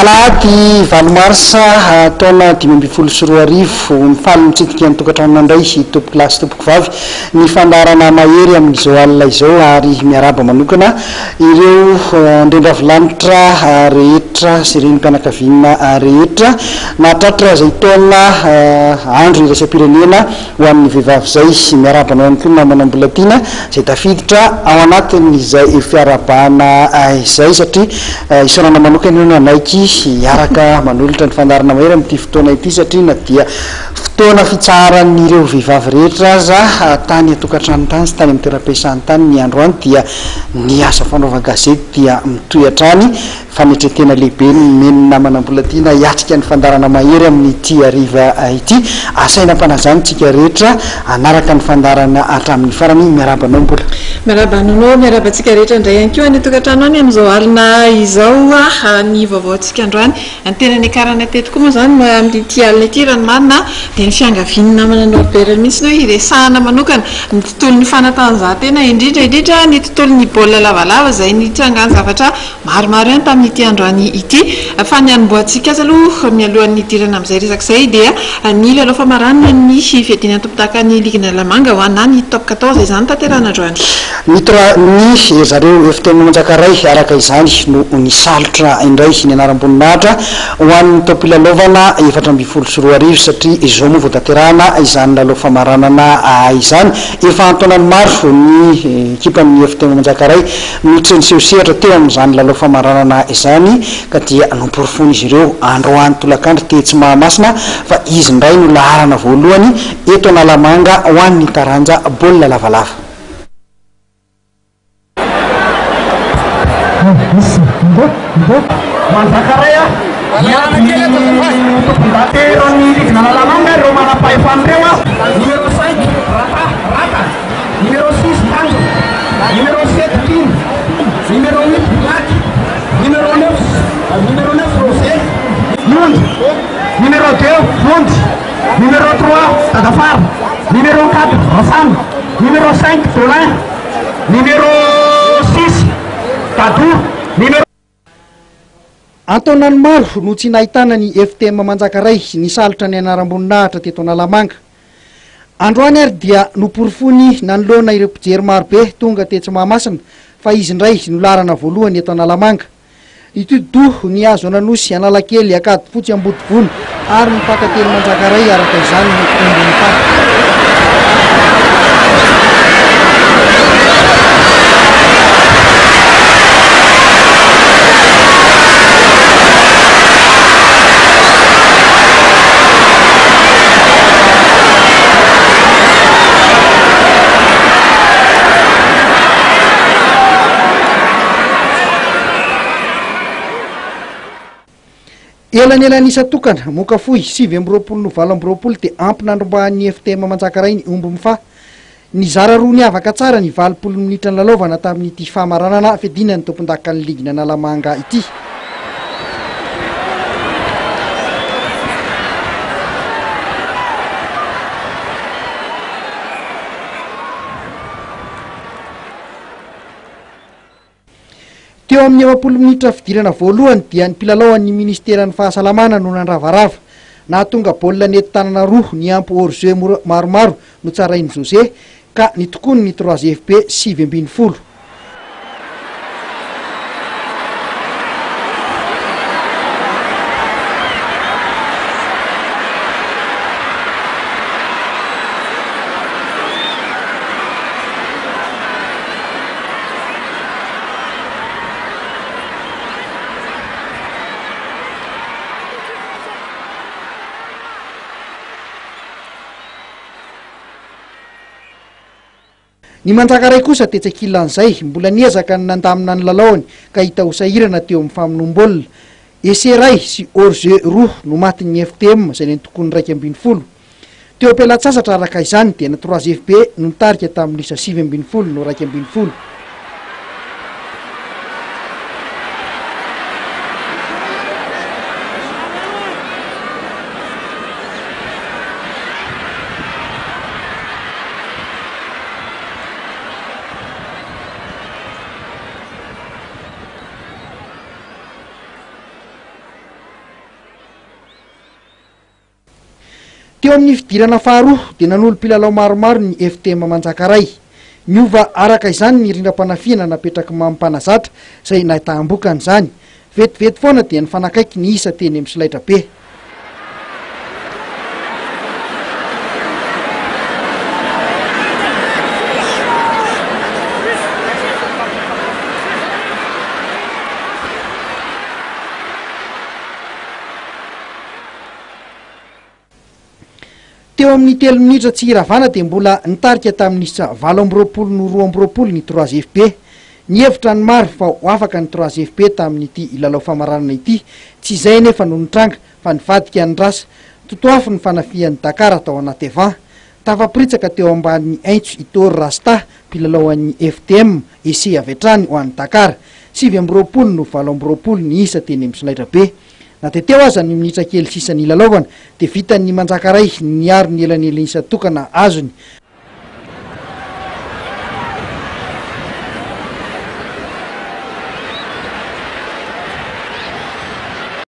Alahady valo marsa taona 2015, mifaly mitsidika ny tokantranonao indray tompokolahy sy tompokovavy ny fandaharana Mahery amin'izao alina izao ary miarahaba manokana ireo andriambavilanitra rehetra sy renim-pianakaviana rehetra nahatratra izay taona andro iraisam-pirenena Ho an'ny vehivavy izay, miarahaba anao ihany koa namana Mbolatiana izay tafiditra ao anatin'izay fiarahabana izay satria isaorana manokana ianao nanaiky hiaraka manolotra ny fandaharana mahery amin'ity fotoana ity satria na dia fotoana fitsaharan'ireo vehivavy rehetra aza tany an-tokantrano tany sy tany amin'ny toeram-piasany tany ny androany dia ny asa fanaovan-gazety dia mitohy hatrany. Fanetren-tena lehibe no nomen'ny namana Mbolatiana hiatrika ny fandaharana Mahery amin'ity hariva ity. Asaina am-panajana isika rehetra hanaraka ny fandaharana hatramin'ny farany. Miarahaba anao Mbola. Miarahaba anao, miarahaba antsika rehetra indray ihany koa any an-tokantrano any amin'izao alina izao. Ny vaovaontsika androany, ny tena niakarana teto koa moa izany amin'ity alina ity raha ny marina dia ny fiangavian'ny namana Norbert mihitsy hoe hiresahana manokana ny tontolon'ny fanatanjahantena indrindra indrindra ny tontolon'ny baolina lavalava izay nitrangan-javatra Maromaro ihany tamin'ity androany ity. Fa ny hanombohantsika azy aloha, mialohan'ny hidirana amin'izay resaka izay dia ny lalao famaranana ny fiadiana ny tompondakan'ny ligin'Analamanga ho ana ny top 14 izany tanterahana androany. Ny ry zareo FTM Manjakaray araka izany no nisalotra indray ny anaram-boninahitra ho an'ny taom-pilalaovana 2014 satria izao moa vao tanterahana izany lalao famaranana izany. Efa an-taonany maro ny ekipan'ny FTM Manjakaray no tsy niseho sehatra teo amin'izany lalao famaranana izany ka dia nomporofoin'izy ireo androany tolakandro tetsy Mahamasina fa izy indray no laharana voalohany eto Analamanga ho an'ny taranja baolina lavalava. Manjakaray a! Miady ny tompon-daty eran'ny ligin'Analamanga ireo manam-pahefana ireo a! Numéro 5, Rata, Rata. Numéro 6, Tanjona. Numéro 7, Tiana. Numéro 8, Black. Numéro 9, numéro 9, Roger. Monja. Numéro 2, Vonjy. Numéro 3, Dadafara. Numéro 4, Rasana. Numéro 5, Dolin. Numéro 6, Dadou. Numéro. An-taonany maro no tsy nahitana ny FTM Manjakaray nisalotra ny anaram-boninahitra teto Analamanga. Androany ary dia noporofoiny nanoloana ireo mpijery marobe tonga tetsy Mahamasina fa izy indray no laharana voalohany eto Analamanga. Nitodi-doha nihazo an'Anosy, Analakely, Ankadifotsy, Ambodivona ary ny Fakateny Manjakaray araka izany no ombin'ny faka. Elanelan'isa tokana, moka fohy, 29 no 28 dia ampy nandrombahan'ny FTM Manjakaray ny omby mifaha. Nizara roa niavaka tsara ny 80 minitra nilalaovana tamin'ity famaranana fiadiana ny tompondakan'ny ligin'Analamanga ity. Teo amin'ny 40 minitra fidirana voalohany dia ny mpilalao an'ny ministeran'ny fahasalamana no nandravarava. Nahatonga baolina nety tanana roa niampy hors jeu maromaro notsarain'i José ka nitokony ny trois FB 19. Ny Manjakaray kosa tetsy ankilan'izay, mbola niezaka ny nandamina ny lalaony ka hita ho sahirana teo amin'ny famonoam-baolina. Essai iray sy hors jeu roa no matin'ny FTM izay nentokon'ny 11. Teo am-pialan-tsasatra araka izany dia ny Trois FB no nitarika tamin'ny isa 19 no 11. Teo amin'ny fidirana faharoa dia nanolo mpilalao maromaro ny FTM Manjakaray. Niova araka izany ny rindram-panafihana napetrak'i Mamy mpanazatra izay nahitaham-bokany izany. Vetivety foana dia nifanakaiky ny isa teny amin'ny solaitrabe. Teo amin'ny telo minitra tsy hiravana dia mbola nitarika tamin'ny isa 28 no 22 ny Trois FB. Nihevitra ny maro fa ho afaka ny Trois FB tamin'ity lalao famaranana ity. Tsy izay anefa no nitranga fa nivadika ny rasa. Totoafo ny fanafihan'i Dakar tao anaty avant. Tafaporitsaka teo ambanin'ny aintso i Tory Rasta, mpilalao an'ny FTM, essai avy hatrany ho an'i Dakar. 29 no 28 ny isa teny amin'ny solaitrabe. Na dia teo aza ny minitra kely sisa nilalaovana dia vitan'ny Manjakaray ny niaro ny elanelan'isa tokana azony.